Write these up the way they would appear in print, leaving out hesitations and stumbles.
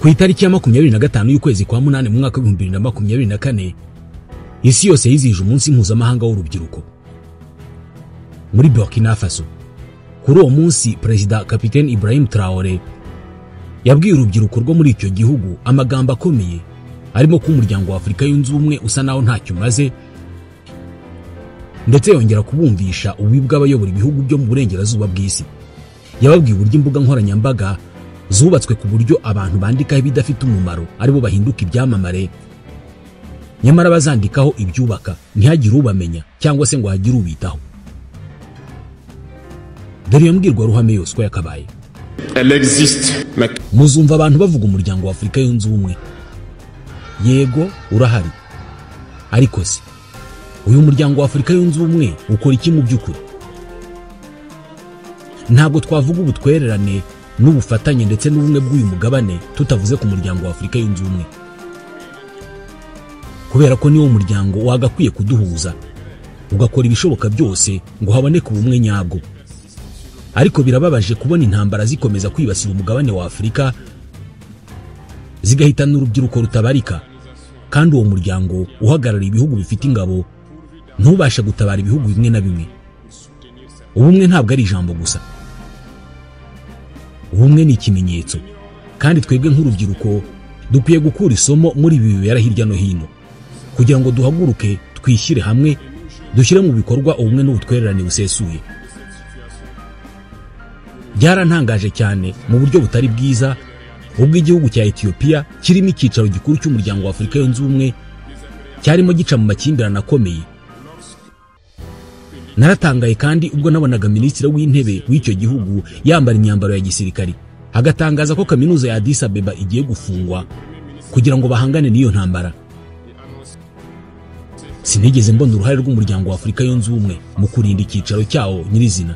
Ku itariki ya 25 y'ukwezi kwa 8 mu mwaka wa 2024 isi yose yizihije umunsi mpuzamahanga w'urubyiruko muri Burkina Faso. Kuri uwo munsi Perezida Capitaine Ibrahim Traoré yabwiye urubyiruko rwo muri icyo gihugu amagambo akomeye arimo ko umuryango wa Afurika yunze ubumwe usa naho ntacyo umaze, ndetse yongera kubumvisha ububi bw'abayobora ibihugu byo mu burengerazuba bw'isi. Yababwiye uburyo imbuga nkoranyambaga zubatswe ku buryo abantu bandikaho ibidafite umumaro aribo bahinduka ibyamamare, nyamara bazandikaho ibyubaka ntihagire ubamenya cyangwa se ngo hagire ubitaho. Dore iyo mbwirwaruhame yose uko yakabaye. Muzumva abantu bavuga umuryango wa Afurika yunze ubumwe, yego urahari, ariko se uyu muryango wa Afurika yunze ubumwe ukora iki mu by'ukuri? Ntabwo twavuga ubutwererane n'ubufatanye ndetse n'ubumwe bw'uyu mugabane tutavuze ku muryango wa Afurika yunze ubumwe, kubera ko niwo muryango wagakwiye kuduhuza ugakora ibishoboka byose ngo haboneke ubumwe nyabwo. Ariko birababaje kubona intambara zikomeza kwibasira umugabane wa Afurika zigahitana urubyiruko rutabarika, kandi uwo muryango uhagarariye ibihugu bifite ingabo ntubashe gutabara ibihugu bimwe na bimwe. Ubumwe ntabwo ari ijambo gusa, ubumwe ni ikimenyetso, kandi twebwe nk'urubyiruko dukwiye gukura isomo muri ibi bibera hirya no hino kugira ngo duhaguruke twishyire hamwe dushyire mu bikorwa ubumwe n'ubutwererane busesuye. Byarantangaje cyane mu buryo butari bwiza ubwo igihugu cya Ethiopia kirimo icyicaro gikuru cy'umuryango wa Afurika yunze ubumwe cyarimo gica mu makimbirane akomeye. Naratangaye kandi ubwo nabonaga minisitiri w'intebe w'icyo gihugu yambara imyambaro ya gisirikari agatangaza ko kaminuza ya Addis Abeba igiye gufungwa kugira ngo bahangane n'iyo ntambara. Sinigeze mbona uruhare rw'umuryango wa Afurika yunze ubumwe mu kurinda icyicaro cyawo nyirizina.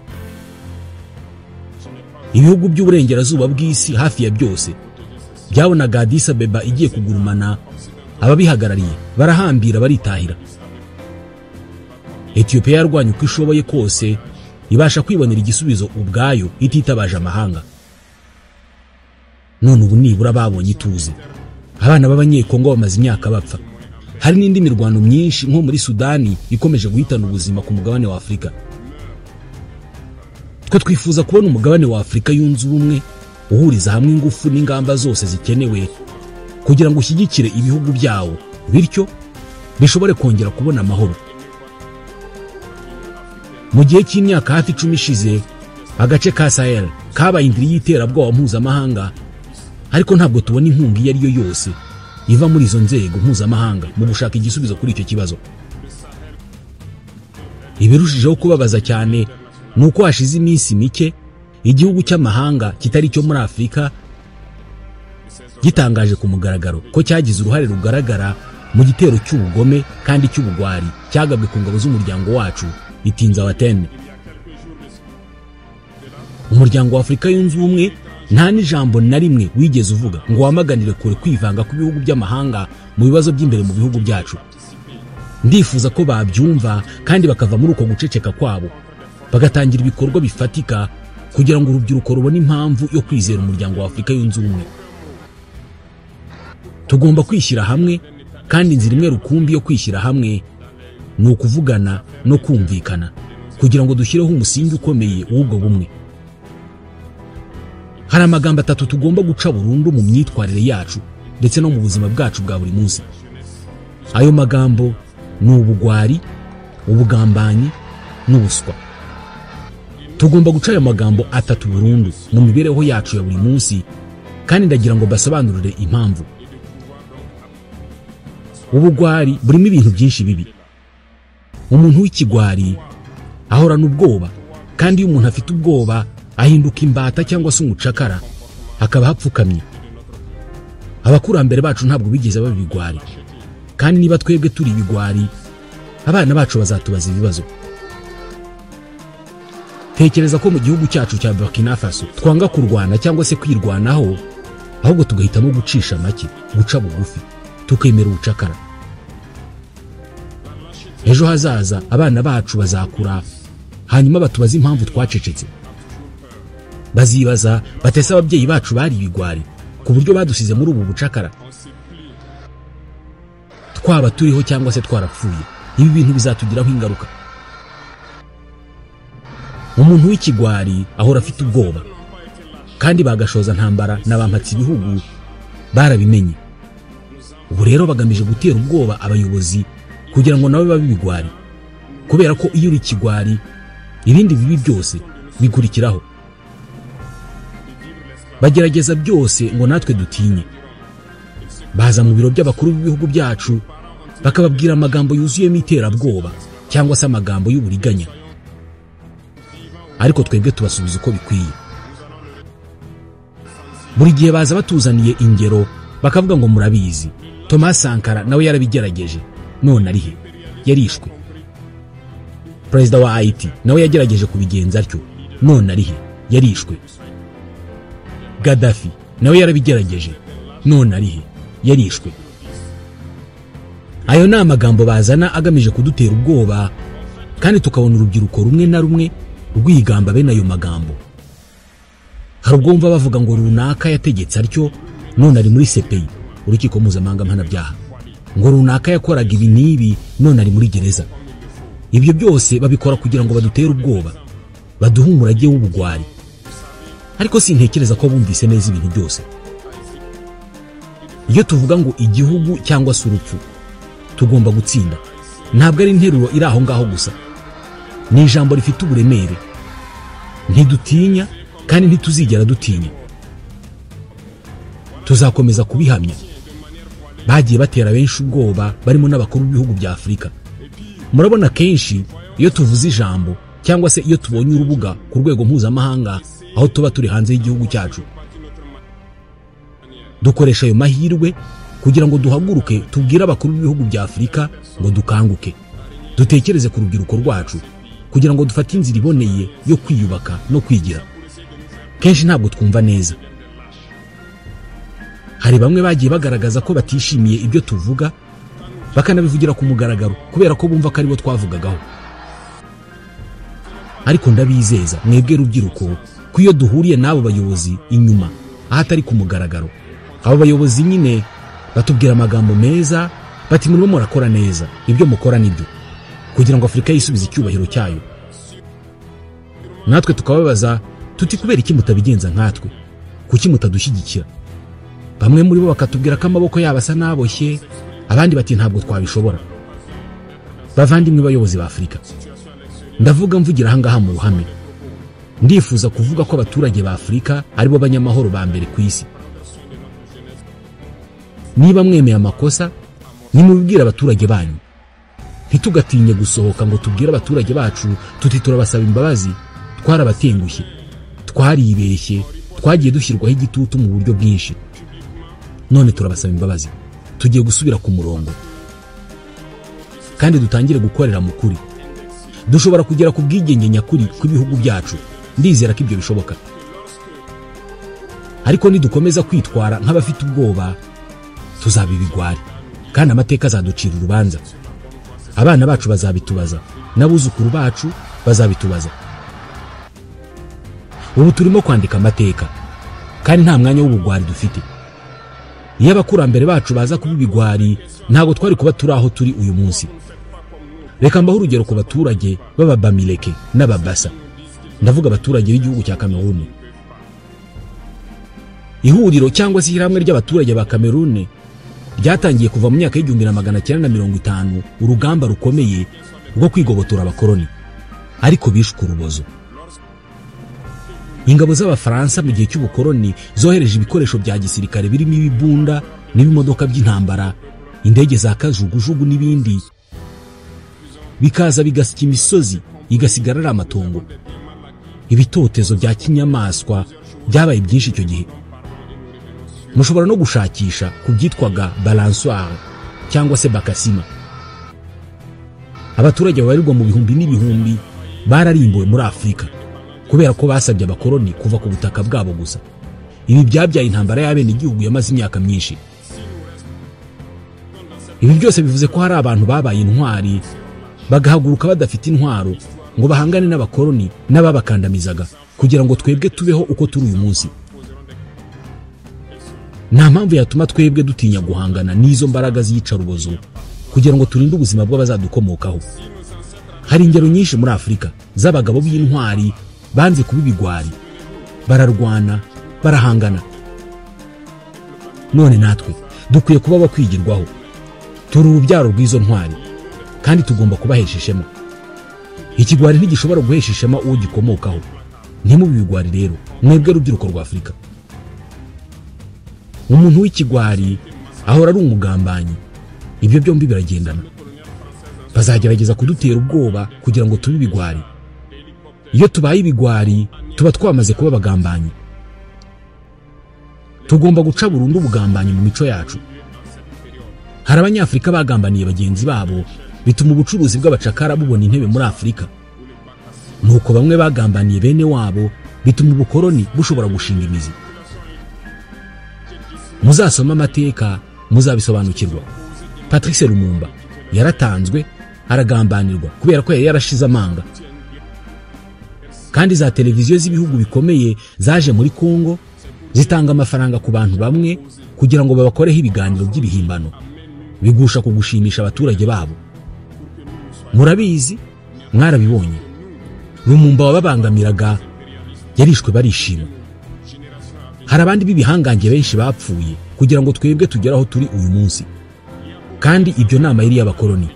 Ibihugu by'uburengerazuba bw'isi hafi ya byose byabonaga Addis Abeba igiye kugurumana, ababihagarariye barahambira baritahira. Ethiopia yarwanye uko ishoboye kose ibasha kwibonera igisubizo ubwayo ititabaje amahanga. None ubu nibura babonye ituze. Abana b'Abanyekongo bamaze imyaka bapfa. Hari n'indi mirwano myinshi nko muri Sudani ikomeje guhitana ubuzima ku mugabane wa Afurika. Twe twifuza kubona umugabane wa Afurika yunze ubumwe uhuriza hamwe ingufu n'ingamba zose zikenewe kugira ngo ushyigikire ibihugu byawo, bityo bishobore kongera kubona amahoro. Mu gihe cy'imyaka hafi 10 ishize agace ka Sahel kabaye indiri y'iterabwoba mpuzamahanga, ariko ntabwo tubona inkunga iyo ari yo yose iva muri izo nzego mpuzamahanga mu gushaka igisubizo kuri icyo kibazo. Ibirushijeho kubabaza cyane nuko hashize iminsi mike igihugu cy'amahanga kitari cyo muri Afurika gitangaje ku mugaragaro ko cyagize uruhare rugaragara mu gitero cy'ubugome kandi cy'ubugwari cyagabwe ku ngabo z'umuryango wacu itinza watene. Umuryango wa Afurika yunze ubumwe nta n'ijambo na rimwe wigeze uvuga ngo wamaganire kure kwivanga ku bihugu by'amahanga mu bibazo by'imbere mu bihugu byacu. Ndifuza ko babyumva kandi bakava muri uko guceceka kwabo bagatangira ibikorwa bifatika kugira ngo urubyiruko rubone impamvu yo kwizera umuryango wa Afurika yunze ubumwe. Tugomba kwishyira hamwe, kandi inzira imwe rukumbi yo kwishyira hamwe ni ukuvugana no kumvikana kugira ngo dushyireho umusingi ukomeye w'ubwo bumwe. Hari amagambo atatu tugomba guca burundu mu myitwarire yacu ndetse no mu buzima bwacu bwa buri munsi. Ayo magambo ni ubugwari, ubugambanyi n'ubuswa. Tugomba guca ayo magambo atatu burundu mu mibereho yacu ya buri munsi, kandi ndagira ngo basobanurire impamvu. Ubugwari burimo ibintu byinshi bibi. Umuntu w'ikigwari ahorana ubwoba, kandi iyo umuntu afite ubwoba ahinduka imbata cyangwa se umucakara, akaba hapfukamye. Abakurambere bacu ntabwo bigeze baba ibigwari, kandi niba twebwe turi ibigwari, abana bacu bazatubaza ibibazo. Tekereza ko mu gihugu cyacu cya Burkina Faso twanga kurwana cyangwa se kwirwanaho, ahubwo tugahitamo gucisha make, guca bugufi, tukemera ubucakara. Ejo hazaza abana bacu bazakura hanyuma batubaza impamvu twacecetse. Bazibaza batese ababyeyi bacu bari ibigwari, Ku buryo badusize muri ubu bucakara, twaba turiho cyangwa se twarapfuye, ibi bintu bizatugiraho ingaruka. Umuntu w'ikigwari ahora afite ubwoba, kandi bagashoza ntambara n'abampatsi ibihugu barabimenye. Ubu rero bagamije gutera ubwoba abayobozi kugira ngo nawe babe ibigwari, kubera ko iyo uri ikigwari ibindi bibi byose bikurikiraho. Bagerageza byose ngo natwe dutinye. Baza mu biro by'abakuru b'ibihugu byacu bakababwira amagambo yuzuyemo iterabwoba cyangwa se amagambo y'uburiganya, ariko twebwe tubasubiza uko bikwiye. Buri gihe baza batuzaniye ingero bakavuga ngo murabizi, Thomas Sankara nawe yarabigerageje, none ari he? Yarishwe. Perezida wa Haiti nawe yagerageje kubigenza atyo, none ari he? Yarishwe. Gaddafi nawe yarabigerageje, none ari he? Yarishwe. Ayo ni amagambo bazana agamije kudutera ubwoba, kandi tukabona urubyiruko rumwe na rumwe rwigamba bene ayo magambo. Hari ubwo wumva bavuga ngo runaka yategetse atyo, none ari muri CPI, urukiko mpuzamahanga mpanabyaha, ngo runaka yakoraga ibi n'ibi, none ari muri gereza. Ibyo byose babikora kugira ngo badutere ubwoba, baduhe umurage w'ubugwari. Ariko sintekereza ko bumvise neza ibintu byose. Iyo tuvuga ngo igihugu cyangwa se urupfu, tugomba gutsinda, ntabwo ari interuro iri aho ngaho gusa, ni ijambo rifite uburemere. Ntidutinya kandi ntituzigera dutinya, tuzakomeza kubihamya. Bagiye batera benshi ubwoba, barimo n'abakuru b'ibihugu bya Afurika. Murabona kenshi iyo tuvuze ijambo cyangwa se iyo tubonye urubuga ku rwego mpuzamahanga aho tuba turi hanze y'igihugu cyacu, dukoresha ayo mahirwe kugira ngo duhaguruke tubwire abakuru b'ibihugu bya Afurika ngo dukanguke, dutekereze ku rubyiruko rwacu kugira ngo dufate inzira iboneye yo kwiyubaka no kwigira. Kenshi ntabwo twumva neza. Hari bamwe bagiye bagaragaza ko batishimiye ibyo tuvuga, bakanabivugira ku mugaragaro kubera ko bumva ko aribo twavugagaho. Ariko ndabizeza mwebwe rubyiruko ko iyo duhuriye n'abo bayobozi inyuma ahatari ku mugaragaro, abo bayobozi nyine batubwira amagambo meza, bati murimo murakora neza, ibyo mukora nibyo, kugira ngo Afurika yisubize icyubahiro cyayo. Natwe tukababaza tuti kubera iki mutabigenza nkatwe? Kuki mutadushyigikira? Bamwe muri bo bakatubwira ko amaboko yabo asa n'aboshye, abandi bati ntabwo twabishobora. Bavandimwe bayobozi ba Afurika, ndavuga mvugira aha ngaha mu ruhame, ndifuza kuvuga ko abaturage ba Afurika aribo banyamahoro ba mbere ku isi. Niba mwemeye amakosa, nimubibwire abaturage banyu. Ntitugatinye gusohoka ngo tubwire abaturage bacu tuti turabasaba imbabazi, twarabatengushye, twaribeshye, twagiye dushyirwaho igitutu mu buryo bwinshi, none turabasaba imbabazi, tugiye gusubira ku murongo kandi dutangire gukorera mu kuri. Dushobora kugera ku bwigenge nyakuri kw'ibihugu byacu, ndizera ko ibyo bishoboka. Ariko nidukomeza kwitwara nk'abafite ubwoba, tuzaba ibigwari, kandi amateka azaducira urubanza. Abana bacu bazabitubaza, n'abuzukuru bacu bazabitubaza. Ubu turimo kwandika amateka, kandi nta mwanya w'ubugwari dufite. Iyo abakurambere bacu baza kuba ibigwari, ntabwo twari kuba turi aho turi uyu munsi. Reka mbaho urugero ku baturage b'Ababamileke n'Ababasa, ndavuga abaturage b'igihugu cya Kameruni. Ihuriro cyangwa se ishyirahamwe ry'abaturage ba Kameruni ryatangiye kuva mu myaka y'1950 urugamba rukomeye rwo kwigobotora abakoloni, ariko bishwe urubozo. Ingabo z'Abafaransa mu gihe cy'ubukoloni zohereje ibikoresho bya gisirikare birimo ibibunda n'ibimodoka by'intambara, indege za kajugujugu n'ibindi, bikaza bigasya imisozi igasigara ari amatongo. Ibitotezo bya kinyamaswa byabaye byinshi icyo gihe. Mushobora no gushakisha ku byitwaga balançoire cyangwa se bakasima. Abaturage babarirwa mu bihumbi n'ibihumbi bararimbuwe muri Afurika kubera ko basabye abakoloni kuva ku butaka bwabo gusa. Ibi byabyaye intambara y'abenegihugu yamaze imyaka myinshi. Ibi byose bivuze ko hari abantu babaye intwari, bagahaguruka badafite intwaro ngo bahangane n'abakoloni n'ababakandamizaga kugira ngo twebwe tubeho uko turi uyu munsi. Nta mpamvu yatuma twebwe dutinya guhangana n'izo mbaraga z'iyicarubozo kugira ngo turinde ubuzima bw'abazadukomokaho. Hari ingero nyinshi muri Afurika z'abagabo b'intwari banze kuba ibigwari, bararwana, barahangana. None natwe dukwiye kuba bakwigirwaho. Turi urubyaro rw'izo ntwari kandi tugomba kubahesha ishema. Ikigwari ntigishobora guhesha ishema uwo gikomokaho. Ntimube ibigwari rero, mwebwe rubyiruko rwa Afurika. Umuntu w'ikigwari ahora ari umugambanyi. Ibyo byombi biragendana. Bazagerageza kudutera ubwoba kugira ngo tube ibigwari. Iyo tubaye ibigwari tuba twamaze kuba abagambanyi. Tugomba guca burundu ubugambanyi mu mico yacu. Hari abanyafurika bagambaniye bagenzi babo bituma ubucuruzi bw'abacakara bubona intebe muri Afurika. Nuko bamwe bagambaniye bene wabo bituma ubukoroni bushobora gushinga imizi. Muzasoma amateka muzabisobanukirwa. Patrice Lumumba yaratanzwe aragambanirwa kubera ko yari yarashize amanga. Kandi za televiziyo z'ibihugu bikomeye zaje muri Kongo zitanga amafaranga ku bantu bamwe kugira ngo babakoreho ibiganiro by'ibihimbano bigusha ku gushimisha abaturage babo. Murabizi, mwarabibonye. Lumumba wababangamiraga yarishwe barishima. Hari abandi b'ibihangange benshi bapfuye kugira ngo twebwe tugere aho turi uyu munsi. Kandi ibyo nama yari y'abakoloni.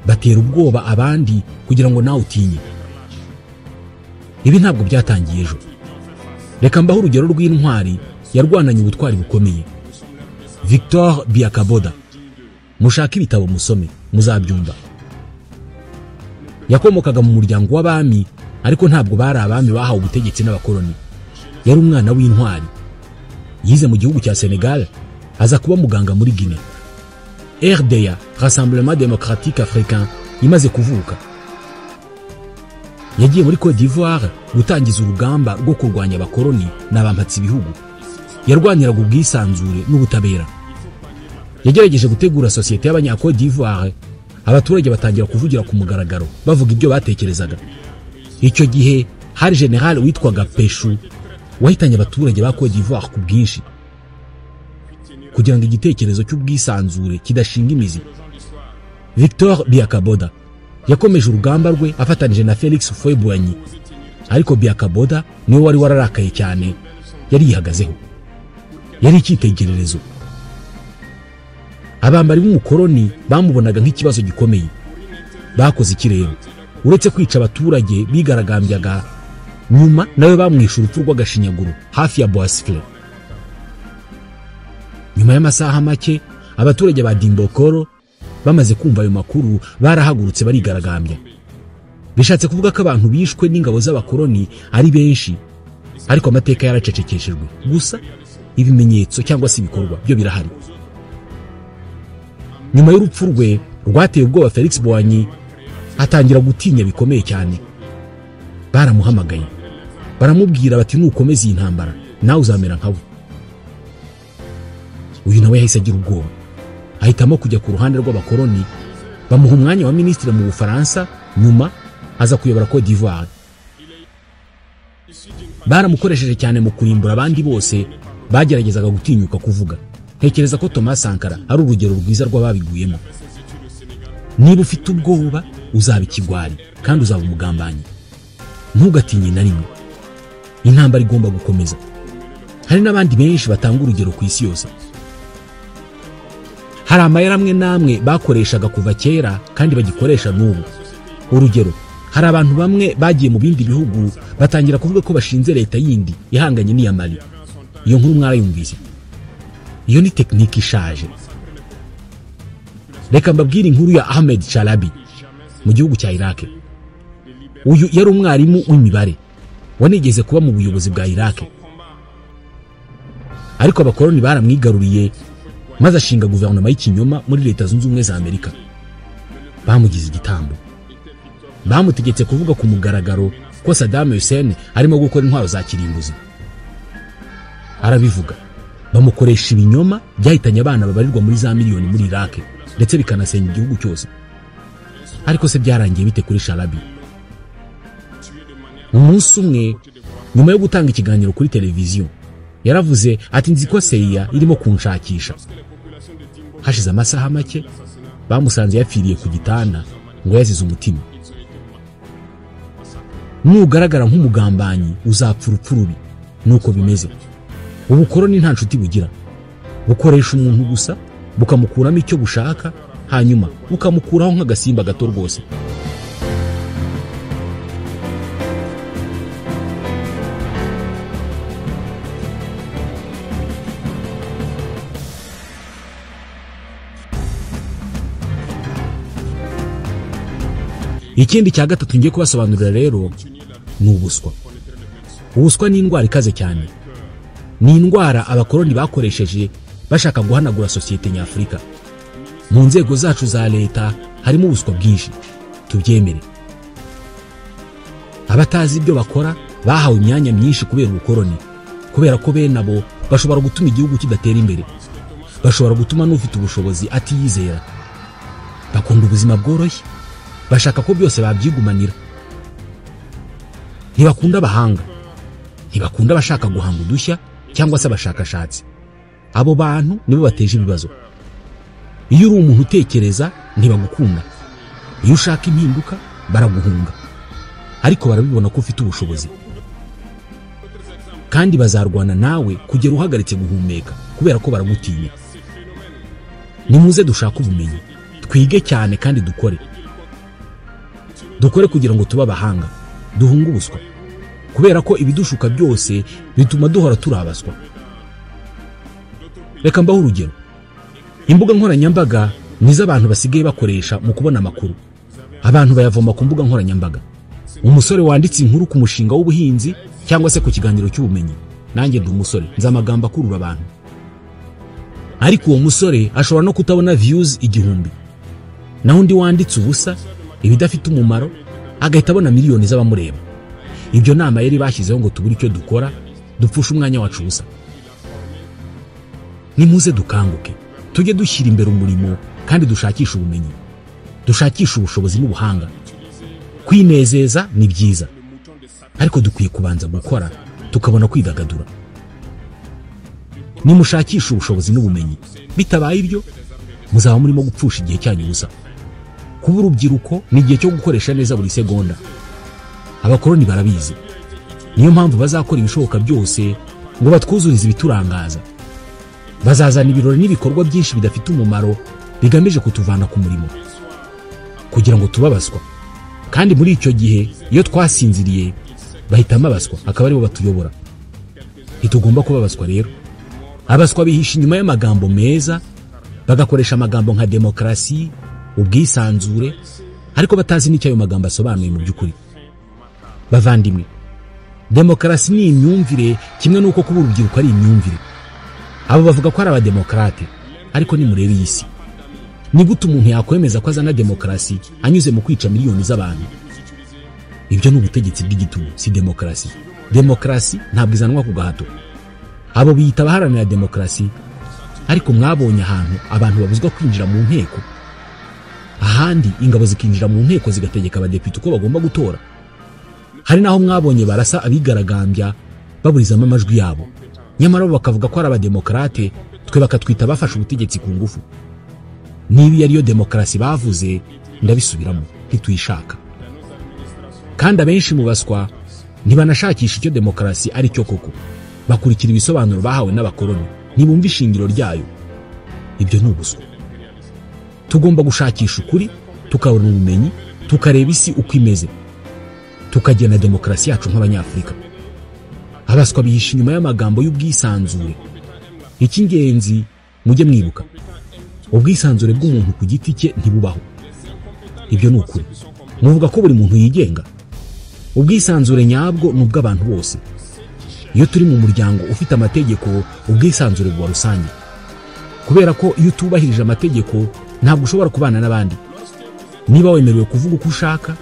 Batera ubwoba abandi kugira ngo nawe utinye. Ibi ntabwo byatangiye ejo. Reka mbaho urugero rw'intwari yarwananye ubutwari bukomeye, Victor Biakaboda. Mushaka ibitabo musome muzabyumva. Yakomokaga mu muryango w'abami, ariko ntabwo bari abami bahawe ubutegetsi n'abakoloni. Yari umwana w'intwari. Yize mu gihugu cya Senegal, aza kuba muganga muri Guinea. RDA, Rassemblement Démocratique Africain, imaze kuvuka, yagiye muri Côte d'Ivoire gutangiza urugamba rwo kurwanya abakoloni n'abampatsi ibihugu. Yarwaniraga ubwisanzure n'ubutabera. Yagerageje gutegura sosiyete y'abanya Côte d'Ivoire. Abaturage batangira kuvugira ku mugaragaro bavuga ibyo batekerezaga. Icyo gihe hari general witwaga Peshu wahitanye abaturage ba Côte d'Ivoire ku bwinshi kugira ngo igitekerezo cy'ubwisanzure kidashinga imizi. Victor Biakaboda yakomeje urugamba rwe afatanije na Felix Houphouët-Boigny, ariko Biakaboda niwe wari wararakaye cyane, yari yihagazeho, yari icyitegererezo. Abambari b'umukoloni bamubonaga nk'ikibazo gikomeye. Bakoze iki rero? Uretse kwica abaturage bigaragambyaga, nyuma nawe bamwishe urupfu rw'agashinyaguro hafi ya Boisfleur. Nyuma y'amasaha make abaturage ba Dimbokoro bamaze kumva ayo makuru barahagurutse barigaragambya. Bishatse kuvuga ko abantu bishwe n'ingabo z'abakoloni ari benshi, ariko amateka yaracecekeshejwe. Gusa ibimenyetso cyangwa se ibikorwa byo birahari. Nyuma y'urupfu rwe rwateye ubwoba Felix Boigny atangira gutinya bikomeye cyane. Baramuhamagaye baramubwira bati nukomeza iyi ntambara nawe uzamera nkawe. Uyu nawe yahise agira ubwoba, ahitamo kujya ku ruhande rw'abakoloni. Bamuha umwanya wa minisitiri mu Bufaransa, nyuma aza kuyobora Côte d'Ivoire. Baramukoresheje cyane mu kurimbura abandi bose bageragezaga gutinyuka kuvuga. Ntekereza ko Thomas Sankara ari urugero rwiza rw'ababiguyemo. Niba ufite ubwoba uzaba ikigwari kandi uzaba umugambanyi. Ntugatinye na rimwe. Intambara igomba gukomeza. Hari n'abandi benshi batanga urugero ku isi yose. Hari amayeri amwe n'amwe bakoreshaga kuva kera kandi bagikoresha n'ubu. Urugero, hari abantu bamwe bagiye mu bindi bihugu batangira kuvuga ko bashinze leta yindi ihanganye n'iya Mali. Iyo nkuru mwarayumvise. Iyo ni tekinike ishaje. Reka mbabwire inkuru ya Ahmed Chalabi mu gihugu cya Iraq. Uyu yari umwarimu w'imibare wanigeze kuba mu buyobozi bwa Iraq, ariko abakoloni baramwigaruriye maze ashinga guverinoma y'ikinyoma muri Leta Zunze Ubumwe za Amerika. Bamugize igitambo. Bamutegetse kuvuga ku mugaragaro ko Saddam Hussein arimo gukora intwaro za kirimbuzi. Arabivuga. Bamukoresha ibinyoma byahitanye abana babarirwa muri za miliyoni muri Iraq, ndetse bikanasenya igihugu cyose. Ariko se byarangiye bite kuri Chalabi? Umunsi umwe nyuma yo gutanga ikiganiro kuri televiziyo, Yaravuze ati nzi ko CIA irimo kunshakisha. Hashize amasaha make bamusanze yapfiriye ku gitanda ngo yazize umutima. Nugaragara nk'umugambanyi uzapfa urupfu rubi. Nuko bimeze. Ubukoroni nta nshuti bugira, bukoresha umuntu gusa bukamukuramo icyo bushaka, hanyuma bukamukuraho nk'agasimba gato rwose. Ikindi cya gatatu ngiye kubasobanurira rero ni ubuswa. Ubuswa ni indwara ikaze cyane. Ni indwara abakoroni bakoresheje bashaka guhanagura sosiyete nyafurika. Mu nzego zacu za leta harimo ubuswa bwinshi, tubyemere. Abatazi ibyo bakora bahawe imyanya myinshi kubera ubukoroni, kubera ko bene abo bashobora gutuma igihugu kidatera imbere, bashobora gutuma n'ufite ubushobozi atiyizera. Bakunda ubuzima bworoshye, bashaka ko byose babyigumanira. Ntibakunda abahanga, ntibakunda abashaka guhanga udushya cyangwa se abashakashatsi. Abo bantu nibo bateje ibibazo. Iyo uri umuntu utekereza ntibagukunda, iyo ushaka impinduka baraguhunga, ariko barabibona ko ufite ubushobozi, kandi bazarwana nawe kugera uhagaritse guhumeka kubera ko baragutinya. Nimuze dushake ubumenyi, twige cyane kandi dukore. Dukore kugira ngo tube abahanga, duhunge ubuswa, kubera ko ibidushuka byose bituma duhora turabaswa. Reka mbaho urugero. Imbuga nkoranyambaga nizo abantu basigaye bakoresha mu kubona amakuru. Abantu bayavoma ku mbuga nkoranyambaga. Umusore wanditse inkuru ku mushinga w'ubuhinzi cyangwa se ku kiganiro cy'ubumenyi, nanjye ndi umusore nzi amagambo akurura abantu, ariko uwo musore ashobora no kutabona views 1000, naho undi wanditse ubusa ibidafite umumaro agahita abona miliyoni z'abamureba. Ibyo nama yari bashyizeho ngo tubure icyo dukora, dupfushe umwanya wacu ubusa. Nimuze dukanguke, tujye dushyira imbere umurimo kandi dushakishe ubumenyi, dushakishe ubushobozi n'ubuhanga. Kwinezeza ni byiza, ariko dukwiye kubanza gukora tukabona kwidagadura. Nimushakishe ubushobozi n'ubumenyi, bitabaye ibyo muzaba murimo gupfusha igihe cyanyu ubusa. Kuba urubyiruko ni igihe cyo gukoresha neza buri segonda. Abakoroni barabizi, niyo mpamvu bazakora ibishoboka byose ngo batwuzurize ibiturangaza. Bazazana ibirori n'ibikorwa byinshi bidafite umumaro bigamije kutuvana ku murimo kugira ngo tubabaswa. Kandi muri icyo gihe iyo twasinziriye bahitamo abaswa akaba aribo batuyobora. Ntitugomba kubabaswa rero. Abaswa bihisha inyuma y'amagambo meza, bagakoresha amagambo nka demokarasi, ubwisanzure, ariko batazi n'icyo ayo magambo asobanuye mu by'ukuri. Bavandimwe, demokarasi ni imyumvire kimwe n'uko kuba urubyiruko ari imyumvire. Abo bavuga ko ari abademokrate, ariko nimurebe iyi si. Ni gute umuntu yakwemeza ko azana demokarasi anyuze mu kwica miliyoni z'abantu? Ibyo ni ubutegetsi bw'igitugu, si demokarasi. Demokarasi ntabwo izanwa ku gahato. Abo biyita abaharanira demokarasi, ariko mwabonye ahantu abantu babuzwa kwinjira mu nteko, ahandi ingabo zikinjira mu nteko zigategeka abadepite uko bagomba gutora. Hari naho mwabonye barasa abigaragambya baburizamo amajwi yabo, nyamara bo bakavuga ko ari abademokrate, twe bakatwita bafashe ubutegetsi ku ngufu. Niba iyo ariyo demokarasi bavuze, ndabisubiramo, ntituyishaka. Kandi abenshi mu baswa ntibanashakisha icyo demokarasi ari cyo koko, bakurikira ibisobanuro bahawe n'abakoroni, ntibumva ishingiro ryayo. Ibyo ni ubuswa. Tugomba gushakisha ukuri, tukabona ubumenyi, tukareba isi uko imeze, tukagena demokarasi yacu nk'abanyafurika. Abaswa bihisha inyuma y'amagambo y'ubwisanzure. Icy'ingenzi mujye mwibuka, ubwisanzure bw'umuntu ku giti cye ntibubaho. Ibyo ni ukuri. Muvuga ko buri muntu yigenga. Ubwisanzure nyabwo ni ubw'abantu bose. Iyo turi mu muryango ufite amategeko, ubwisanzure buba rusange, kubera ko iyo utubahirije amategeko ntabwo ushobora kubana n'abandi. Niba wemerewe kuvuga uko ushaka,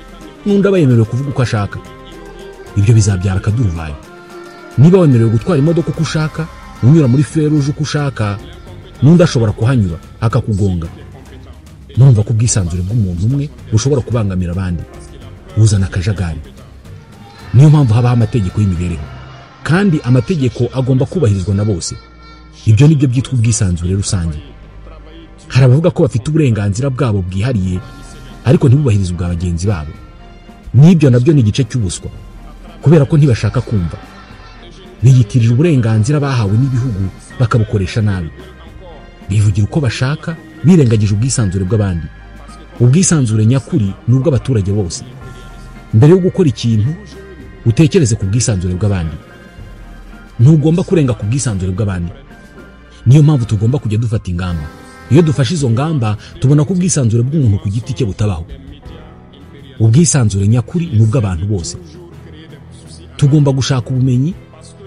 n'undi aba yemerewe kuvuga uko ashaka, ibyo bizabyara akaduruvayo. Niba wemerewe gutwara imodoka uko ushaka, unyura muri feruje uko ushaka, n'undi ashobora kuhanyura akakugonga. Murumva ko ubwisanzure bw'umuntu umwe bushobora kubangamira abandi, buzana akajagari. Niyo mpamvu habaho amategeko y'imibereho. Kandi amategeko agomba kubahirizwa na bose. Ibyo nibyo byitwa ubwisanzure rusange. Hari abavuga ko bafite uburenganzira bwabo bwihariye ariko ntibubahirize ubwa bagenzi babo. N'ibyo nabyo ni igice cy'ubuswa kubera ko ntibashaka kumva. Biyitirira uburenganzira bahawe n'ibihugu bakabukoresha nabi. Bivugira uko bashaka birengagije ubwisanzure bw'abandi. Ubwisanzure nyakuri ni ubw'abaturage bose. Mbere yo gukora ikintu utekereze ku bwisanzure bw'abandi. Ntugomba kurenga ku bwisanzure bw'abandi. Niyo mpamvu tugomba kujya dufata ingamba. Iyo dufashe izo ngamba tubona ko ubwisanzure bw'umuntu ku giti cye butabaho. Ubwisanzure nyakuri ni ubw'abantu bose. Tugomba gushaka ubumenyi,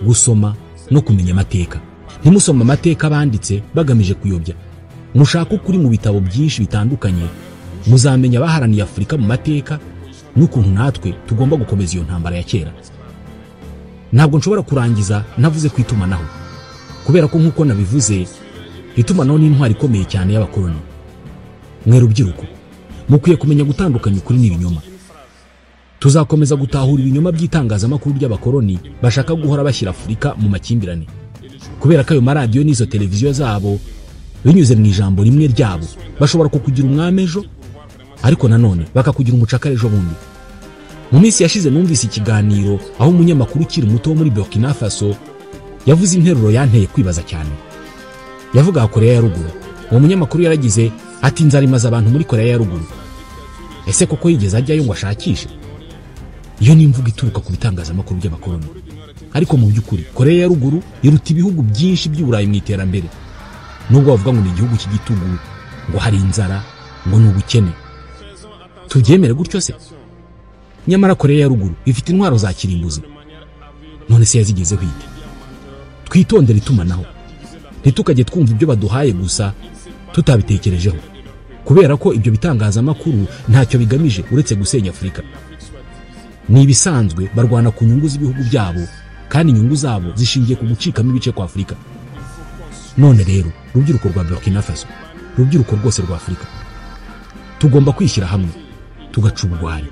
gusoma no kumenya amateka. Ntimusome amateka banditse bagamije kuyobya. Mushaka ukuri mu bitabo byinshi bitandukanye, muzamenya abaharaniye Afurika mu mateka n'ukuntu natwe tugomba gukomeza iyo ntambara ya kera. Ntabwo nshobora kurangiza navuze ku itumanaho, kubera ko nk'uko nabivuze, itumanaho ni intwari ikomeye cyane y'abakoloni. Mwe rubyiruko, mukwiye kumenya gutandukanya ukuri n'ibinyoma. Tuzakomeza gutahura ibinyoma by'itangazamakuru by'abakoloni bashaka guhora bashyira Afurika mu makimbirane, kubera ko ayo maradiyo n'izo televiziyo zabo binyuze mu ijambo rimwe ryabo bashobora kukugira umwami ejo, ariko nanone bakakugira umucakara ejo bundi. Mu minsi yashize numvise ikiganiro aho umunyamakuru ukiri muto wo muri Burkina Faso yavuze interuro yanteye kwibaza cyane. Yavugaga Korea ya Ruguru. Uwo munyamakuru yaragize ati inzara imaze abantu muri Korea ya Ruguru. Ese koko yigeze ajyayo ngo ashakishe? Iyo ni imvugo ituruka ku bitangazamakuru by'abakoloni. Ariko mu by'ukuri Korea ya Ruguru iruta ibihugu byinshi by'Uburayi mu iterambere. Nubwo bavuga ngo ni igihugu cy'igitugu, ngo hari inzara, ngo ni ubukene. Tubyemere gutyo se? Nyamara Korea ya Ruguru ifite intwaro za kirimbuzi. None se yazigezeho ite? Twitondere itumanaho. Ntitukajye twumva ibyo baduhaye gusa tutabitekerejeho, kubera ko ibyo bitangazamakuru ntacyo bigamije uretse gusenya Afurika. Ni ibisanzwe barwana ku nyungu z'ibihugu byabo, kandi inyungu zabo zishingiye ku gucikamo ibice kwa Afurika. None rero rubyiruko rwa Burkina Faso, rubyiruko rwose rwa Afurika, tugomba kwishyira hamwe tugaca ubugwari.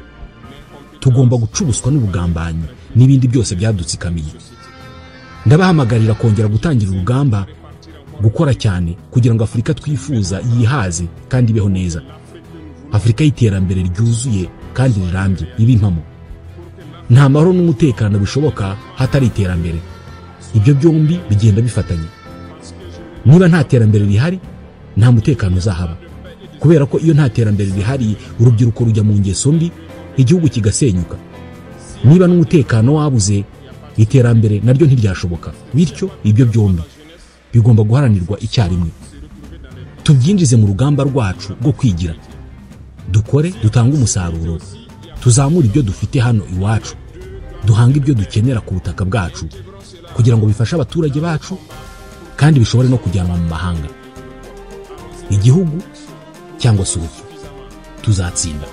Tugomba gucubuswa n'ubugambanyi n'ibindi byose byadutsikamiye. Ndabahamagarira kongera gutangira urugamba, gukora cyane kugira ngo Afurika twifuza yihaze kandi ibeho neza. Afurika y'iterambere ryuzuye kandi rirambye ibe impamo. Nta mahoro n'umutekano bishoboka hatari iterambere. Ibyo byombi bigenda bifatanye. Niba nta terambere rihari, nta mutekano uzahaba, kubera ko iyo nta terambere rihari urubyiruko rujya mu ngeso mbi, igihugu kigasenyuka. Niba n'umutekano wabuze, iterambere naryo ntiryashoboka. Bityo ibyo byombi bigomba guharanirwa icyarimwe. Tubyinjize mu rugamba rwacu rwo kwigira. Dukore, dutange umusaruro, tuzamure ibyo dufite hano iwacu, duhange ibyo dukenera ku butaka bwacu kugira ngo bifashe abaturage bacu kandi bishobore no kujyanwa mu mahanga. Igihugu cyangwa se urupfu, tuzatsinda.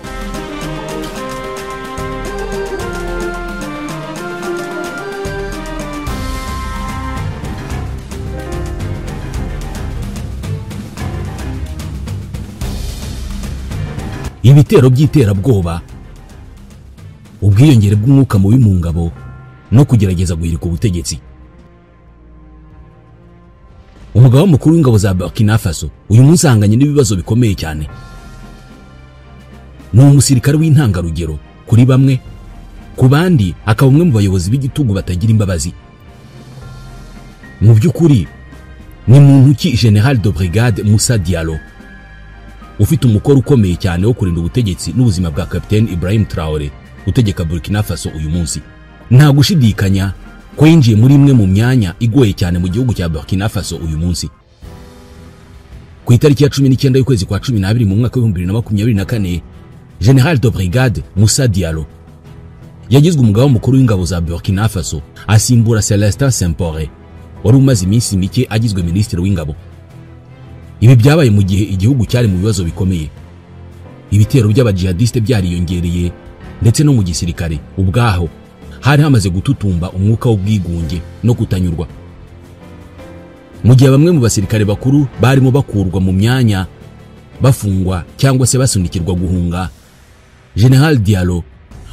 Ibitero by'iterabwoba, ubwiyongere bw'umwuka mubi mu ngabo no kugerageza guhirika ubutegetsi. Umugaba mukuru w'ingabo za Burkina Faso uyu munsi ahanganye n'ibibazo bikomeye cyane. Ni umusirikare w'intangarugero kuri bamwe, ku bandi akaba umwe mu bayobozi b'igitugu batagira imbabazi. Mu by'ukuri ni muntu ki General de Brigade Moussa Diallo, ufite umukoro ukomeye cyane wo kurinda ubutegetsi n'ubuzima bwa Capitaine Ibrahim Traoré utegeka Burkina Faso uyu munsi. Nta gushidikanya ko yinjiye muri imwe mu myanya igoye cyane mu gihugu cya Burkina Faso uyu munsi. Ku itariki ya 19 y'ukwezi kwa 12 mu mwaka wa 2024, General de Brigade Moussa Diallo yagizwe umugaba mukuru w'ingabo za Burkina Faso, asimbura Celestin Sempore wari umaze iminsi mike agizwe minisitiri w'ingabo. Ibi byabaye mu gihe igihugu cyari mu bibazo bikomeye. Ibitero by'abajihadiste byariyongereye, ndetse no mu gisirikare ubwaho hari hamaze gututumba umwuka w'ubwigunge no kutanyurwa. Mu gihe bamwe mu basirikare bakuru barimo bakurwa mu myanya, bafungwa cyangwa se basunikirwa guhunga, General Diallo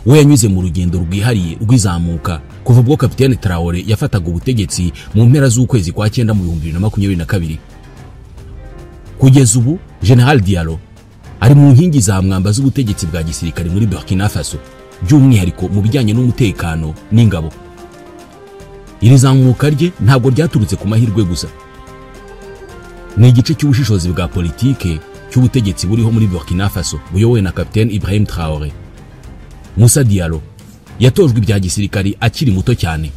we yanyuze mu rugendo rwihariye rw'izamuka Kuva ubwo Kapiteni Traore yafataga ubutegetsi mu mpera z'ukwezi kwa 9 mu 2022 kugeza ubu, General Diallo ari mu nkingi za mwamba z'ubutegetsi bwa gisirikare muri Burkina Faso, by'umwihariko mu bijyanye n'umutekano n'ingabo. Iri zamuka rye ntabwo ryaturutse ku mahirwe gusa, ni igice cy'ubushishozi bwa politike cy'ubutegetsi buriho muri Burkina Faso buyobowe na Kapiteni Ibrahim Traore. Moussa Diallo yatojwe ibya gisirikare akiri muto cyane,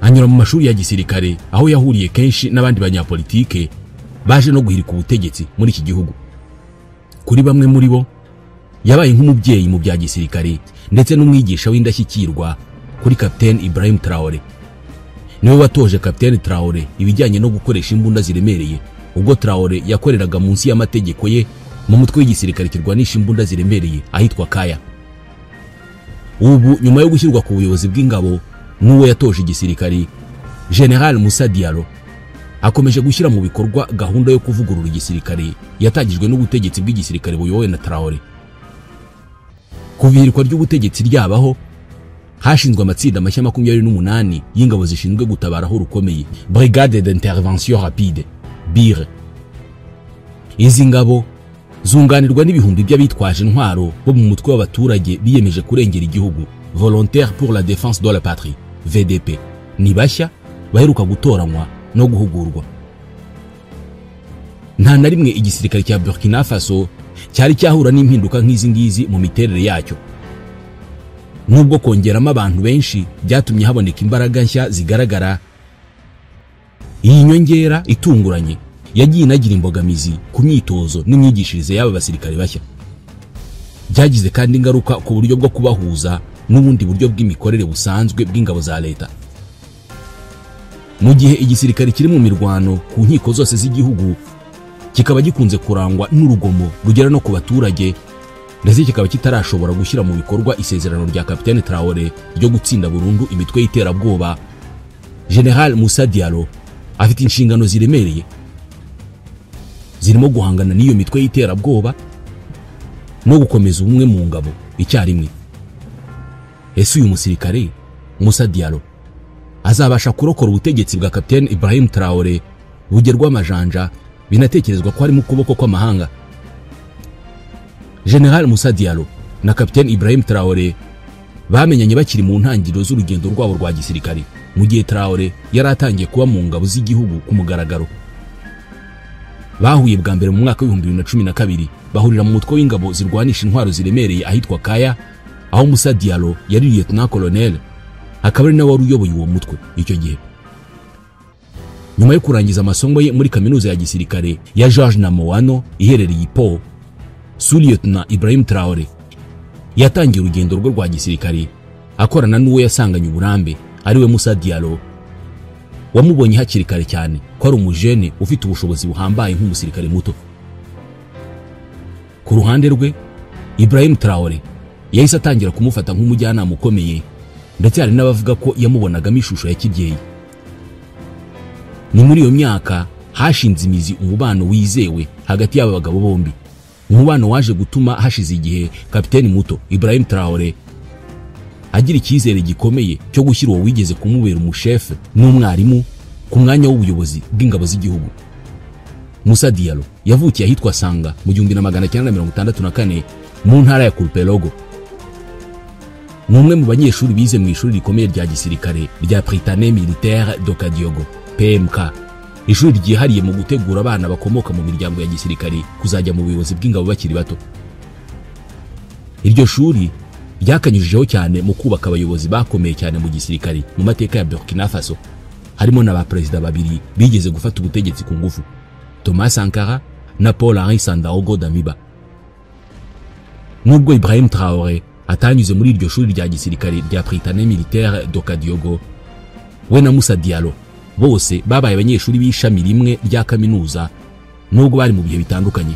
anyura mu mashuri ya gisirikare aho yahuriye kenshi n'abandi banyapolitike baje no guhirika ubutegetsi muri iki gihugu. Kuri bamwe muri bo yabaye nk'umubyeyi mu bya gisirikare ndetse n'umwigisha w'indashyikirwa kuri Kapiteni Ibrahim Traore. Niwe watoje Kapiteni Traore ibijyanye no gukoresha imbunda ziremereye ubwo Traore yakoreraga munsi y'amategeko ye mu mutwe w'igisirikare kirwanisha imbunda ziremereye ahitwa Kaya. Ubu nyuma yo gushyirwa ku buyobozi bw'ingabo n'uwo yatoje igisirikare, General Moussa Diallo akomeje gushyira mu bikorwa gahunda yo kuvugurura igisirikare yatangijwe n'ubutegetsi bw'igisirikare buyobowe na Traore. Kuva ihirikwa ry'ubutegetsi ryabaho, hashinzwe amatsinda mashya 28 y'ingabo zishinzwe gutabara aho rukomeye, Brigade d'intervention rapide BIR. Izi ngabo zunganirwa n'ibihumbi by'abitwaje intwaro bo mu mutwe w'abaturage biyemeje kurengera igihugu, Volontaires pour la défense de la patrie VDP. Ni bashya baheruka gutoranywa no guhugurwa. Nta na rimwe igisirikare cya Burkina Faso cyari cyahura n'impinduka nk'izi ngizi mu miterere yacyo. Nubwo kongeramo abantu benshi byatumye haboneka imbaraga nshya zigaragara, iyi nyongera itunguranye yagiye inagira imbogamizi ku myitozo n'imyigishirize y'aba basirikare bashya. Byagize kandi ingaruka ku buryo bwo kubahuza n'ubundi buryo bw'imikorere busanzwe bw'ingabo za leta. Mu gihe igisirikare kiri mu mirwano ku nkiko zose z'igihugu, kikaba gikunze kurangwa n'urugomo rugera no ku baturage, ndetse kikaba kitarashobora gushyira mu bikorwa isezerano rya Kapiteni Traore ryo gutsinda burundu imitwe y'iterabwoba, General Moussa Diallo afite inshingano ziremereye zirimo guhangana n'iyo mitwe y'iterabwoba no gukomeza ubumwe mu ngabo icyarimwe. Ese uyu musirikare Moussa Diallo azabasha kurokora ubutegetsi bwa Kapiteni Ibrahim Traore bugerwa amajanja binatekerezwa ko harimo ukuboko kw'amahanga? General Moussa Diallo na Kapiteni Ibrahim Traore bamenyanye bakiri mu ntangiriro z'urugendo rwabo rwa gisirikare, mu gihe Traore yari atangiye kuba mu ngabo z'igihugu ku mugaragaro. Bahuye bwa mbere mu mwaka wa 2012 bahurira mu mutwe w'ingabo zirwanisha intwaro ziremereye ahitwa Kaya, aho Moussa Diallo yari lieutenant colonel, akaba ari nawe wari uyoboye uwo mutwe icyo gihe. Nyuma yo kurangiza amasomo ye muri kaminuza ya gisirikare ya Georges Namoano iherereye i Po, Sous-lieutenant Ibrahim Traore yatangiye urugendo rwe rwa gisirikare akorana n'uwo yasanganye uburambe ariwe Moussa Diallo, wamubonye hakiri kare cyane ko ari umujene ufite ubushobozi buhambaye nk'umusirikare muto. Ku ruhande rwe, Ibrahim Traore yahise atangira kumufata nk'umujyanama ukomeye, ndetse hari n'abavuga ko yamubonagamo ishusho ya kibyeyi. Ni muri iyo myaka hashinze imizi umubano wizewe hagati y'aba bagabo bombi, umubano waje gutuma hashize igihe Kapiteni muto Ibrahim Traore agira icyizere gikomeye cyo gushyira uwo wigeze kumubera umushefe n'umwarimu ku mwanya w'ubuyobozi bw'ingabo z'igihugu. Moussa Diallo yavukiye ahitwa Sanga mu 1964 mu ntara ya Kulpelogo. Ni umwe mu banyeshuri bize mu ishuri rikomeye rya gisirikare rya Prytanée Militaire de Kadiogo PMK, ishuri ryihariye mu gutegura abana bakomoka mu miryango ya gisirikare kuzajya mu buyobozi bw'ingabo bakiri bato. Iryo shuri ryakanyujijeho cyane mu kubaka abayobozi bakomeye cyane mu gisirikare mu mateka ya Burkina Faso, harimo na ba perezida babiri bigeze gufata ubutegetsi ku ngufu, Thomas Sankara na Paul Henri Sandaogo Damiba. Nubwo Ibrahim Traore atanyuze muri iryo shuri rya gisirikare rya Prytanée Militaire de Kadiogo, we na Moussa Diallo bose babaye abanyeshuri b'ishami rimwe rya kaminuza nubwo bari mu bihe bitandukanye.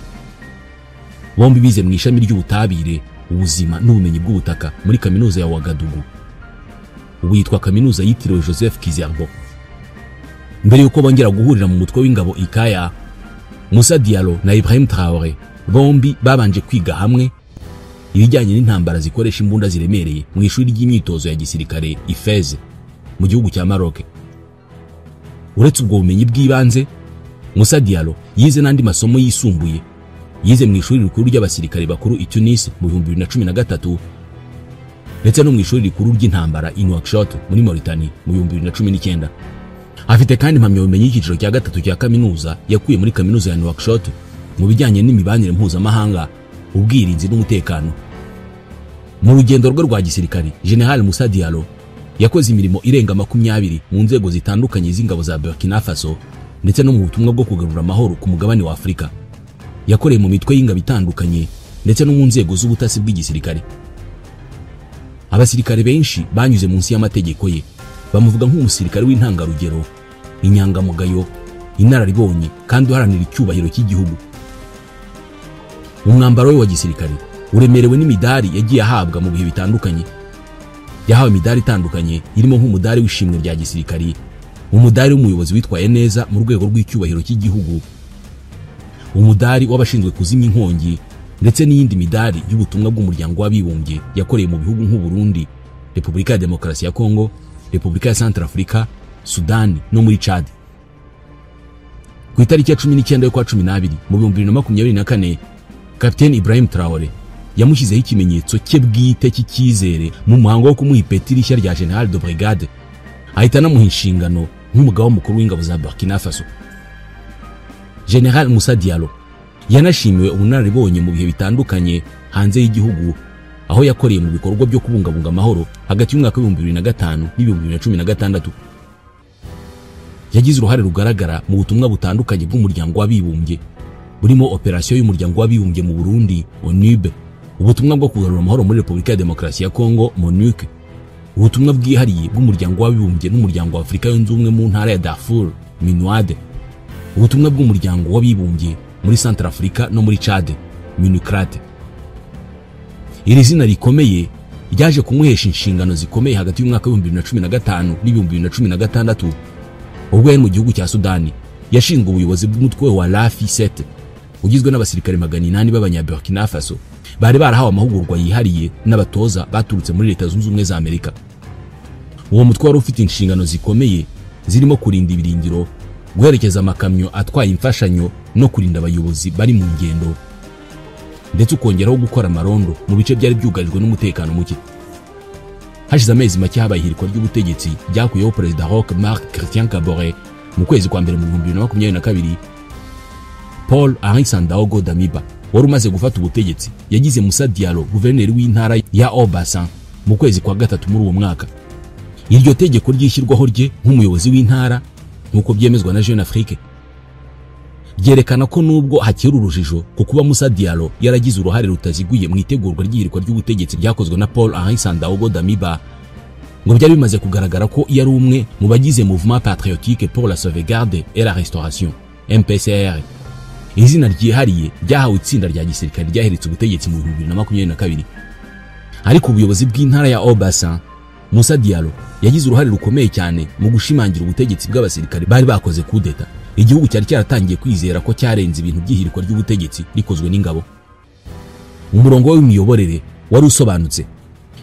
Bombi bize mu ishami ry'ubutabire, ubuzima n'ubumenyi bw'ubutaka muri kaminuza ya Ouagadougou, ubu yitwa kaminuza yitiriwe Joseph Kizerbo. Mbere yuko bongera guhurira mu mutwe w'ingabo Ikaya, Moussa Diallo na Ibrahim Traore bombi babanje kwiga hamwe ibijyanye n'intambara zikoresha imbunda ziremereye mu ishuri ry'imyitozo ya gisirikare Ifez mu gihugu cya Maroc. Uretse ubwo bumenyi bw'ibanze, Moussa Diallo yize n'andi masomo yisumbuye. Yize mu ishuri rikuru ry'abasirikare bakuru i Tunis mu 2013 ndetse no mu ishuri rikuru ry'intambara i Nouakchott muri Mauritania mu 2019. Afite kandi impamyabumenyi y'icyiciro cya gatatu cya kaminuza yakuye muri kaminuza ya Nouakchott mu bijyanye n'imibanire mpuzamahanga, ubwirinzi n'umutekano. Mu rugendo rwe rwa gisirikare, General Moussa Diallo yakoze imirimo irenga 20 mu nzego zitandukanye z'ingabo za Burkina Faso ndetse no mu butumwa bwo kugarura amahoro ku mugabane wa Afurika. Yakoreye mu mitwe y'ingabo itandukanye ndetse no mu nzego z'ubutasi bw'igisirikare. Abasirikare benshi banyuze munsi y'amategeko ye bamuvuga nk'umusirikare w'intangarugero, inyangamugayo, inararibonye kandi uharanira icyubahiro cy'igihugu. Umwambaro we wa gisirikare uremerewe n'imidari yagiye ahabwa mu bihe bitandukanye. Yahawe imidari itandukanye irimo nk'umudari w'ishimwe rya gisirikare, umudari w'umuyobozi witwaye neza mu rwego rw'icyubahiro cy'igihugu, umudari w'abashinzwe kuzimya inkongi ndetse n'iyindi midari y'ubutumwa bw'umuryango w'abibumbye yakoreye mu bihugu nk'u Burundi, Repubulika ya Demokarasi ya Kongo, Repubulika ya Centrafrica, Sudani no muri Chad. Ku itariki ya 19 y'ukwa 12 mu 2024, Capitaine Ibrahim Traore yamushyizeho ikimenyetso cye bwite cy'icyizere mu muhango wo kumuha ipeti rishya rya General de Brigade, ahita anamuha inshingano nk'umugaba mukuru w'ingabo za Burkina Faso. General Moussa Diallo yanashimiwe ubunararibonye mu bihe bitandukanye hanze y'igihugu, aho yakoreye mu bikorwa byo kubungabunga amahoro hagati y'umwaka wa 2005 n'ibihumbi 2016. Yagize uruhare rugaragara mu butumwa butandukanye bw'umuryango w'abibumbye, burimo operasiyo y'umuryango w'abibumbye mu Burundi ONUB, ubutumwa bwo kugarura amahoro muri Repubulika ya Demokarasi ya Kongo MONUC, ubutumwa bwihariye bw'umuryango w'abibumbye n'umuryango wa Afurika yunze ubumwe mu ntara ya Darfur MINUAD, ubutumwa bw'umuryango w'abibumbye muri Centrafrica no muri Chad MINUCRAT. Iri zina rikomeye ryaje kumuhesha inshingano zikomeye hagati y'umwaka wa 2015 n'ibihumbi 2016, ubwo yari mu gihugu cya Sudani. Yashinzwe ubuyobozi bw'umutwe wa Rafi 7 ugizwe n'abasirikare 800 b'abanya Burkina Faso bari barahawe amahugurwa yihariye n'abatoza baturutse muri Leta Zunze Ubumwe za Amerika. Uwo mutwe wari ufite inshingano zikomeye zirimo kurinda ibirindiro, guherekeza amakamyo atwaye imfashanyo no kurinda abayobozi bari mu ngendo, ndetse ukongeraho gukora amarondo mu bice byari byugarijwe n'umutekano muke. Hashize amezi make habaye ihirikwa ry'ubutegetsi ryakuyeho Perezida Roch Marc Christian Kabore mu kwezi kwa mbere mu 2022. Paul Henri Sandaogo Damiba wari umaze gufata ubutegetsi yagize Moussa Diallo guverineri w'intara ya Haut-Bassins mu kwezi kwa gatatu muri uwo mwaka. Iryo tegeko ryishyirwaho rye nk'umuyobozi w'intara, nk'uko byemezwa na Jeune Afrique, ryerekana ko nubwo hakiri urujijo ku kuba Moussa Diallo yaragize uruhare rutaziguye mu itegurwa ry'ihirikwa ry'ubutegetsi ryakozwe na Paul Henri Sandaogo Damiba, ngo byari bimaze kugaragara ko yari umwe mu bagize Mouvement Patriotique pour la Sauvegarde et la Restauration MPCR, izina ryihariye ryahawe itsinda rya gisirikare ryaheretse ubutegetsi mu 2022. Ariko ubuyobozi bw'intara ya Haut-Bassins, Moussa Diallo yagize uruhare rukomeye cyane mu gushimangira ubutegetsi bw'abasirikare bari bakoze kudeta. Igihugu cyari cyaratangiye kwizera ko cyarenze ibintu by'ihirikwa ry'ubutegetsi rikozwe n'ingabo. Umurongo w'imiyoborere wari usobanutse.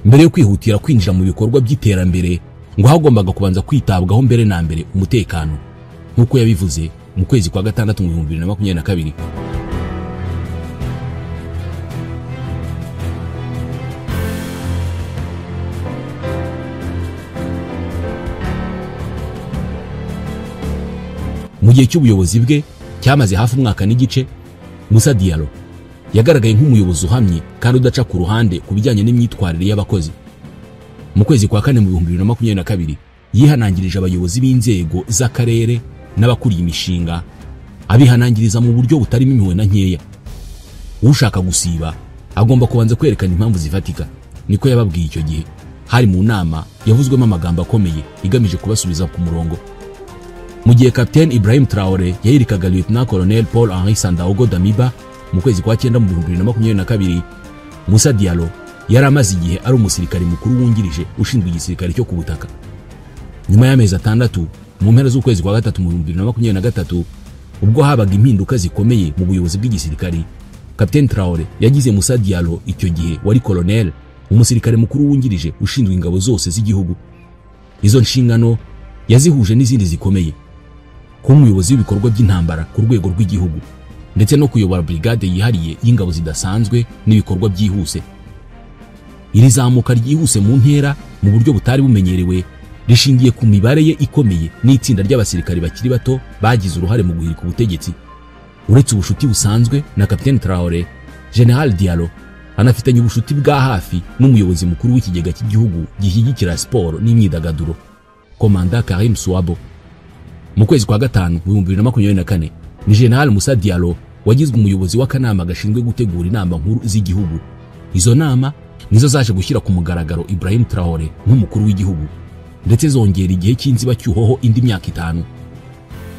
Mbere yo kwihutira kwinjira mu bikorwa by'iterambere, ngo hagombaga kubanza kwitabwaho mbere na mbere umutekano, nk'uko yabivuze mu kwezi kwa gatandatu mu 2022. Mu gihe cy'ubuyobozi bwe cyamaze hafi umwaka n'igice, Moussa Diallo yagaragaye nk'umuyobozi uhamye kandi udaca ku ruhande ku bijyanye n'imyitwarire y'abakozi. Mu kwezi kwa kane mu 2022 yihanangirije abayobozi b'inzego z'akarere n'abakuriye imishinga, abihanangiriza mu buryo butarimo impuhwe na nkeya. Ushaka gusiba agomba kubanza kwerekana impamvu zifatika, niko yababwiye icyo gihe. Hari mu nama yavuzwemo amagambo akomeye igamije kubasubiza ku murongo. Mu gihe Capitaine Ibrahim Traore yahirikaga Lieutenant Colonel Paul Henri Sandaogo Damiba mu kwezi kwa cyenda mu 2022, Moussa Diallo yari amaze igihe ari umusirikare mukuru wungirije ushinzwe igisirikare cyo ku butaka. Nyuma y'amezi 6, mu mpera z'ukwezi kwa gatatu mu 2023, ubwo habaga impinduka zikomeye mu buyobozi bw'igisirikare, Kapiteni Traore yagize Musa Diallo, icyo gihe wari colonel, umusirikare mukuru wungirije ushinzwe ingabo zose z'igihugu. Izo nshingano yazihuje n'izindi zikomeye, kuba umuyobozi w'ibikorwa by'intambara ku rwego rw'igihugu ndetse no kuyobora brigade yihariye y'ingabo zidasanzwe n'ibikorwa byihuse. Iri zamuka ryihuse mu ntera mu buryo butari bumenyerewe rishingiye ku mibare ye ikomeye n'itsinda ry'abasirikare bakiri bato bagize uruhare mu guhirika ubutegetsi. Uretse ubushuti busanzwe na Kapiteni Traore, General Diallo anafitanye ubushuti bwa hafi n'umuyobozi mukuru w'ikigega cy'igihugu gishyigikira siporo n'imyidagaduro, Komanda Karim Swabo. Mu kwezi kwa gatanu 2024 ni General Musa Diallo wagizwe umuyobozi w'akanama gashinzwe gutegura inama nkuru z'igihugu. Izo nama nizo zaje gushyira ku mugaragaro Ibrahim Traore nk'umukuru w'igihugu, ndetse zongera igihe cy'inzibacyuho indi myaka 5.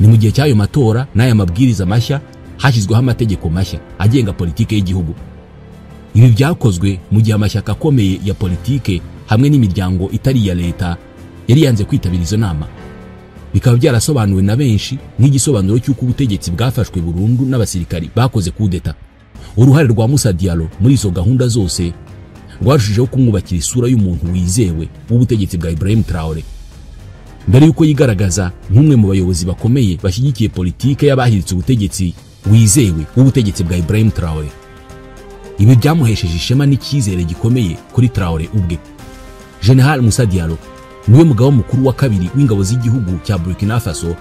Ni mu gihe cy'ayo matora n'aya mabwiriza mashya hashyizweho amategeko mashya agenga politike y'igihugu. Ibi byakozwe mu gihe amashyaka akomeye ya politike hamwe n'imiryango itari iya leta yari yanze kwitabira izo nama, bikaba byarasobanuwe na benshi nk'igisobanuro cy'uko ubutegetsi bwafashwe burundu n'abasirikari bakoze kudeta. Uruhare rwa Musa Diallo muri izo gahunda zose rwarushijeho kumwubakira isura y'umuntu wizewe w'ubutegetsi bwa Ibrahim Traore. Mbere y'uko yigaragaza nk'umwe mu bayobozi bakomeye bashyigikiye politike y'abahiritse ubutegetsi wizewe w'ubutegetsi bwa Ibrahim Traore. Ibi byamuhesheje ishema n'icyizere gikomeye kuri Traore ubwe. General Musa Diallo niwe mugaba mukuru wa kabiri w'ingabo z'igihugu cya Burkina Faso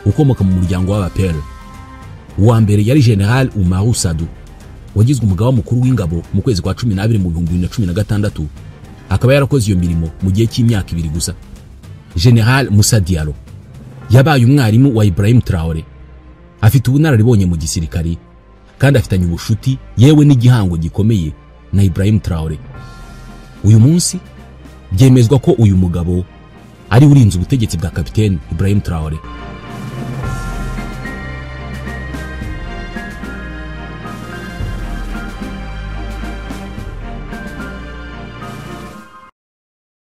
ukomoka mu muryango w'Abapere. Uwa mbere yari General Umaru Sadu wagizwe umugaba mukuru w'ingabo mu kwezi kwa 12 mu 2016, akaba yarakoze iyo mirimo mu gihe cy'imyaka 2 gusa. General Musa Diallo yabaye umwarimu wa Ibrahim Traore, afite ubunararibonye mu gisirikari kandi afitanye ubushuti yewe n'igihango gikomeye na Ibrahim Traore. Uyu munsi byemezwa ko uyu mugabo ari urinze ubutegetsi bwa Kapiteni Ibrahim Traore.